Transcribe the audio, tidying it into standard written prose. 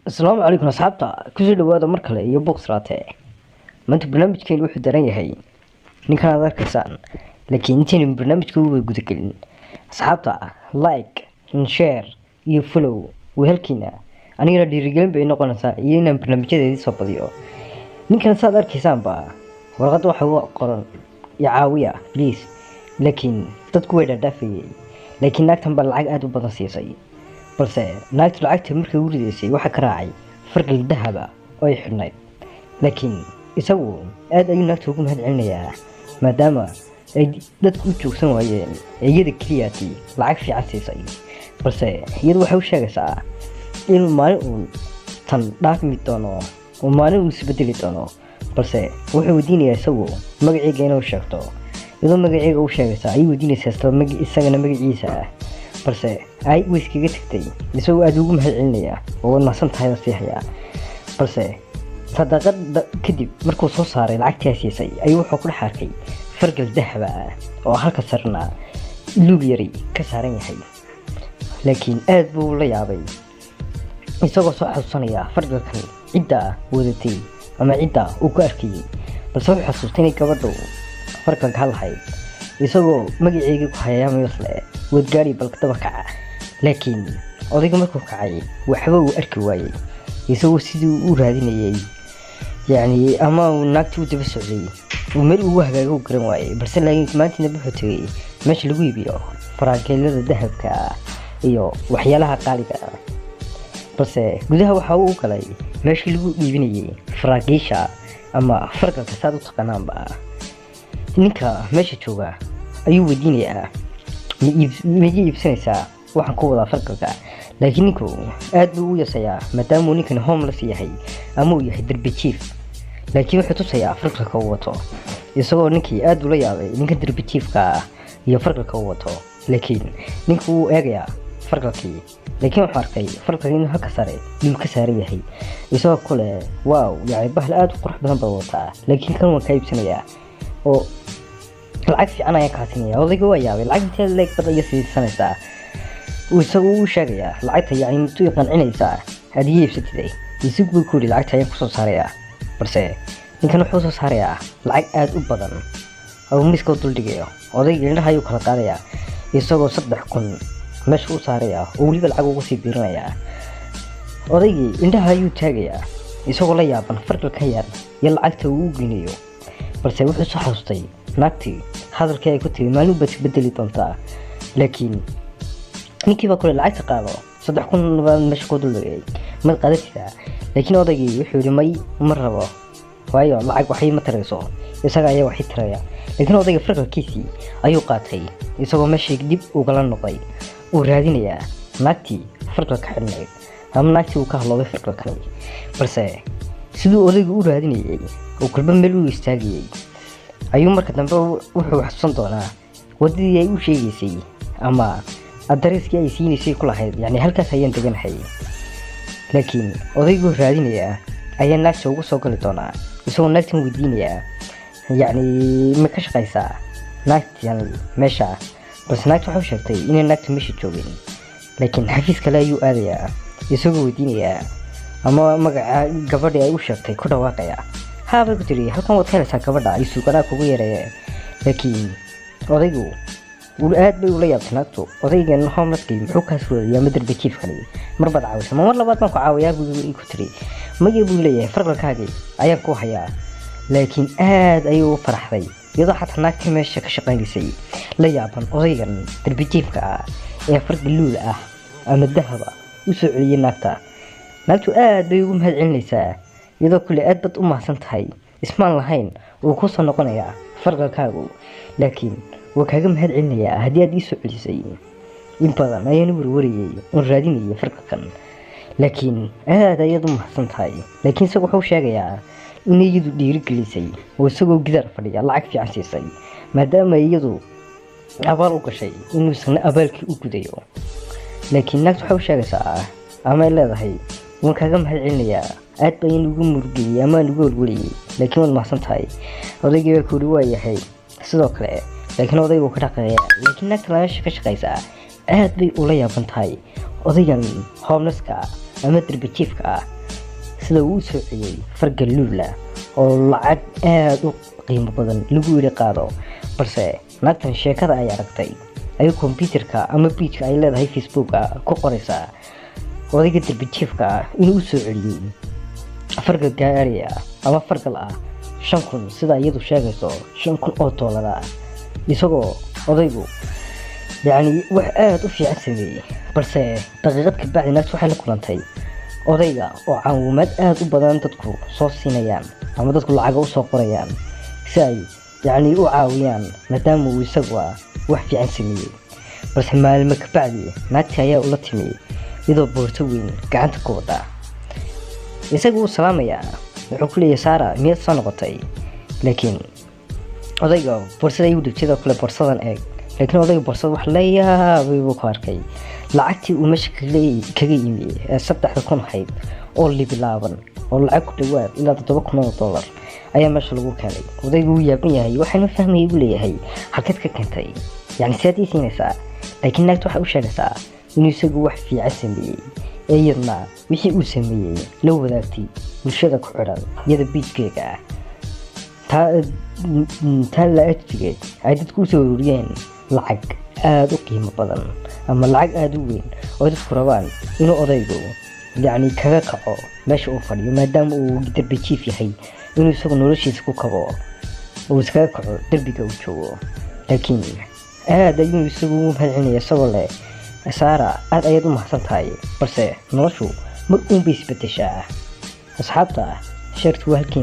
Asalaamu calaykum asxaabta, kusoo dhawaada mar kale iyo Box Latte. Maanta barnaamijkeenu wuxuu daran yahay ninkan aad arkaysaan, laakiin intaynu barnaamijka uga gudagelin, asxaabta, like and share iyo follow wehelkiina anigana dhiirigelin bay noqonaysaa iyo inaan barnaamijyadeedii soo badiyo. Ninkan saad arkaysaanba warqadda waxa uga qoran "Iyo caawiya please", laakiin dadku way dhaadhaafayay, laakiin naagtan baa lacag aada u badan siisay. Balse naagtu lacagta markay u ridaysay waxaa ka raacay fargal dahaba oo ay xidhnayd, laakiin isagu aad ayuu naagta ugu mahad celinayaa maadaama ay dadku u joogsan waayeen ee iyada keliyaati lacag fiican siisay. Balse iyadu waxay u sheegaysaa inuu maalin uun tan dhaafmi doono oo maalin uu isbedeli doono. Balse wuxuu weydiinayaa isagu magaciiga inuu sheegto. Iyadoo magaciiga u sheegaysaa ayuu weydiinaysaa isla isagana magaciisa ah. Balse ay way iskaga tagtay, isagoo aada ugu mahad celinaya oo "Waad mahadsan tahay" la sii hayaa. Balse sadaqada kadib markuu soo saaray lacagtii ay siisay ayuu wuxuu ku dhex arkay fargal dahaba ah oo halka sarna luug yari ka saaran yahay, laakiin aad buu la yaabay isagoo soo xasuusanaya fargalkan cidda wadatay ama cidda uu ku arkayay. Balse wuxuu xasuustay inay gabadhu fargalka lahayd, isagoo magaceygii ku hayaamaysle wadgaari balka daba kaca. Laakiin odayga markuu kacay waxba uu arki waayey, isagoo sidii u raadinayay yacni ama uu naagtii u daba socday uu meel ugu hagaago u garan waayey. Balse laakiin maantiina wuxuu tegey meesha lagu iibiyo faraageelada dahabka ah iyo waxyaalaha qaaliga ah. Balse gudaha waxa uu galay meeshii lagu iibinayay faraagiisha ama fargalka saad u taqaanaanba. Ninka meesha jooga ayuu weydiinayaa, "Ma iga iibsanaysaa? Waxaan ku wadaa fargalka." Laakiin ninku aad buu u yasayaa maadaama uu ninkan homeless yahay ama uu yahay derbi jiif, laakiin wuxuu tusayaa fargalka uu wato, isagoo ninkii aad ula yaabay ninkan derbi jiifka ah iyo fargalka uu wato. Laakiin ninku wuu eegayaa fargalkii, laakiin wuxuu arkay fargalka inuu halka sare luul ka saaran yahay, isagoo kule, "Wow, yani bahal aad u qurux badan baad wataa, laakiin kan waan kaa iibsanayaa oo lacag fiican ayaan kaa siinaya." Odayga waa yaabay, "Lacag intee leeg bad iga siisanaysaa?" Isagu u sheegayaa lacagta, yani mudduu qancinaysaa aad iga iibsatiday. Isagu buu ku yidhi, "Lacagta ayaan kusoo saarayaa." Balse ninkan wuxuu soo saarayaa lacag aada u badan oo miiska u duldhigayo. Odayga indhaha ayuu kala qaadayaa, isagoo 3000 meesha u saaraya oo weliba lacag ugu sii biirinayaa. Odaygii indhaha ayuu taagayaa, isagoo la yaaban fargalka yar iyo lacagta uu u geynayo. Balse wuxuu soo xasuustay naagtii hadalkii ay ku tiri, "Maalin baad isbedeli doontaa." Laakiin ninkii baa kule, "Lacagta qaado, 3000 baan meesha ku duldhigay, mad qaadatidaa?" Laakiin odaygii wuxuu yihi, "May, ma rabo, waayo lacag waxay ma tarayso, isaga ayaa waxay taraya." Laakiin odayga fargalkiisii ayuu qaatay, isagoo meeshii dib ugala noqday uu raadinayaa naagtii fargalka xidhnayd ama naagtii uu ka hadloobay fargalkani. Balse siduu odaygu u raadinayay oo kulba meel u istaagayay ayuu marka dambe wuxuu xasuusan doonaa wadadii ay u sheegaysay ama addresskii ay siinaysay ku lahayd, yacni halkaas ayaan deganahay. Laakiin odayguu raadinayaa ayaa naagta ugu soo gali doonaa, isagoo naagtan weydiinayaa, yacni ma ka shaqaysaa naagtan meesha? Balse naagta waxay u sheegtay inay naagta meesha joogin, laakiin xafiis kale ayuu aadayaa, isagoo weydiinayaa ama magaca gabadhii ay u sheegtay ku dhawaaqaya. "Haa," bay ku tiri, "halkan waad ka helaysaa gabadha ay suuganaa kugu yareeye." Laakiin odaygu aad bay ula yaabtay naagtu, "Odaygan homelesskii muxuu kaas wadaya ama derbi jiifkani? Mar baad caawisa, ma mar labaad baan ku caawiyaa?" buu ku tiri. "Maya," buu leeyahay, "fargalkaagii ayaan ku hayaa." Laakiin aad ayuu u faraxday, iyadoo xataa naagtii meesha ka shaqaynaysay la yaaban odaygan derbi jiifka ah ee fargal luul ah ama dahaba u soo celiyey naagta. Naagtu aad bay ugu mahad celinaysaa, iyadoo kule, "Aad baad u mahadsan tahay, ismaan lahayn wuu ku soo noqonayaa fargalkaagu, laakiin waa kaaga mahad celinayaa haddii aad ii soo celisay. In badan ayaan u warwarayay oon raadinayay fargalkan, laakiin aad ayaad u mahadsan tahay." Laakiin isagu wuxuu sheegayaa in iyadu dhiirigelisay oo isagoo gidaar fadhiya lacag fiican siisay, maadaama iyadu abaal u gashay inuu isna abaalkii u gudayo. Laakiin naagtu waxay u sheegaysaa ama ay leedahay, "Waan kaaga mahad celinayaa, aad baan ugu murugeyey ama aan ugu welweliyey, laakiin waad mahadsan tahay." Odaygii baa ku yidhi, "Waa yahay," sidoo kale, laakiin odaygu ka dhaqaaya. Laakiin naagta meesha ka shaqaysaa aad bay ula yaaban tahay odaygan homelesska ama derbi jiifka ah. Sida uu u soo celiyey fargal luula oo lacag aada u qiimo badan lagu yidhi qaado. Balse naagtan sheekada ay aragtay ayuu kombyuterka ama page-ka ay leedahay Facebooka ku qoraysaa odayga darbijiifka ah inuu u soo celiyey fargal gaari ah ama fargal ah 5,000, sida iyadu sheegayso, $5,000 ah, isagoo odaygu yacni wax aada u fiican sameeyey. Balse daqiiqad kabacdi naagtu waxay la kulantay odayga oo caawimaad aada u badan dadku soo siinayaan ama dadku lacaga usoo qorayaan si ay yacni u caawiyaan, maadaama uu isagu ah wax fiican sameeyey. Balse maalmo kabacdi naagtii ayaa ula timi iyadoo boorso weyn gacanta ku wada. Isagu wuu salaamayaa, wuxuu ku leeyahay, "Saara, miyaad soo noqotay?" Laakiin odayga boorsada ayuu dhigtay oo kale, "Boorsadan eeg." Laakiin odayga boorsada wax la yaabay buu ku arkay: lacagtii uu meesha kaga yimi ee 3,000 ahayd oo libilaaban, oo lacag ku dhawaad ilaa $7,000 ayaa meesha lagu keenay. Odaygu wuu yaaban yahay, waxaana fahmayay buu leeyahay, "Halkeed ka keentay? Yacni sidaad ii siinaysaa?" Laakiin naagta waxay u sheegaysaa inuu isagu wax fiican sameeyey, ee iyadna wixii uu sameeyey la wadaagtay bulshada ku xidhan iyada page-keega ah. Taa la ajrigeed ay dadku usoo ururiyeen lacag aada u qiimo badan ama lacag aada u weyn oo dadku rabaan inuu odaygu yacni kaga kaco meesha uu fadhiyo, maadaama uu derbi jiif yahay, inuu isagu noloshiisa ku kabo, uu iskaga kaco derbiga uu joogo. Laakiin aada ayuu isagu u mahadcelinaya, isagoo leh, "Saara, aada ayaad u mahadsan tahay." Balse noloshu mar uunbay isbedeshaa. Asxaabta, share-tu waa halkeen.